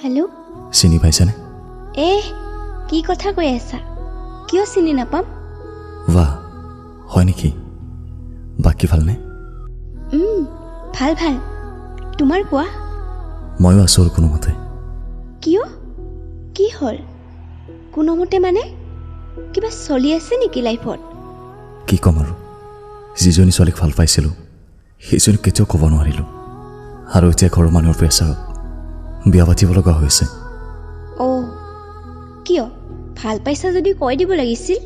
Hello'. চিনি পাইছানে? এ, কি কথা কৈ আছা? কিয় চিনি নাপাম? বাহ, হয় নেকি? বাকী ভালনে? ভাল ভাল, তোমাৰ কোৱা। ময়ো আছোঁ আৰু কোনোমতে। কিয়, কি হ'ল? কোনোমতে মানে কিবা চলি আছে নেকি লাইফত? কি ক'ম আৰু, যিজনী ছোৱালীক ভাল পাইছিলোঁ সেইজনীক কেতিয়াও ক'ব নোৱাৰিলোঁ আৰু এতিয়া ঘৰৰ মানুহৰ প্ৰেছাৰত বিয়া পাতিব লগা হৈছে। অ' কিয়, ভাল পাইছা যদি কৈ দিব লাগিছিল।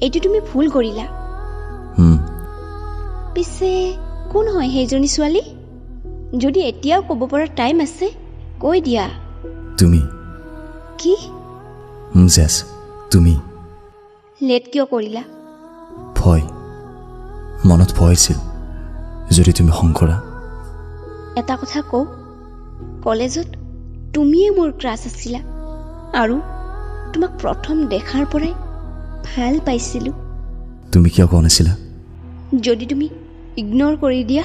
এইটো তুমি ভুল কৰিলা। পিছে কোন হয় সেইজনী ছোৱালী? যদি এতিয়াও ক'ব পৰা টাইম আছে, কৈ দিয়া। তুমি। কি? জেছ, তুমি। লেট কিয় কৰিলা? ভয়, মনত ভয় আছিল যদি তুমি খং কৰা। এটা কথা কওঁ, কলেজত তুমিয়ে মোৰ ক্ৰাছ আছিলা আৰু তোমাক প্ৰথম দেখাৰ পৰাই ভাল পাইছিলোঁ। তুমি কিয় কোৱা নাছিলা? যদি তুমি ইগন'ৰ কৰি দিয়া।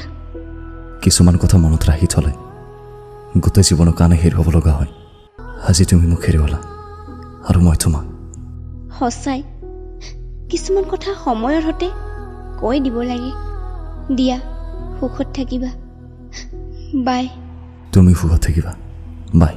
কিছুমান কথা মনত ৰাখি থ'লে গোটেই জীৱনৰ কাৰণে হেৰুৱাব লগা হয়। আজি তুমি মোক হেৰুৱালা আৰু মই তোমাক। সঁচাই কিছুমান কথা সময়ৰ সতে কৈ দিব লাগে। দিয়া, সুখত থাকিবা, বাই। তুমি সুখত থাকিবা, বাই।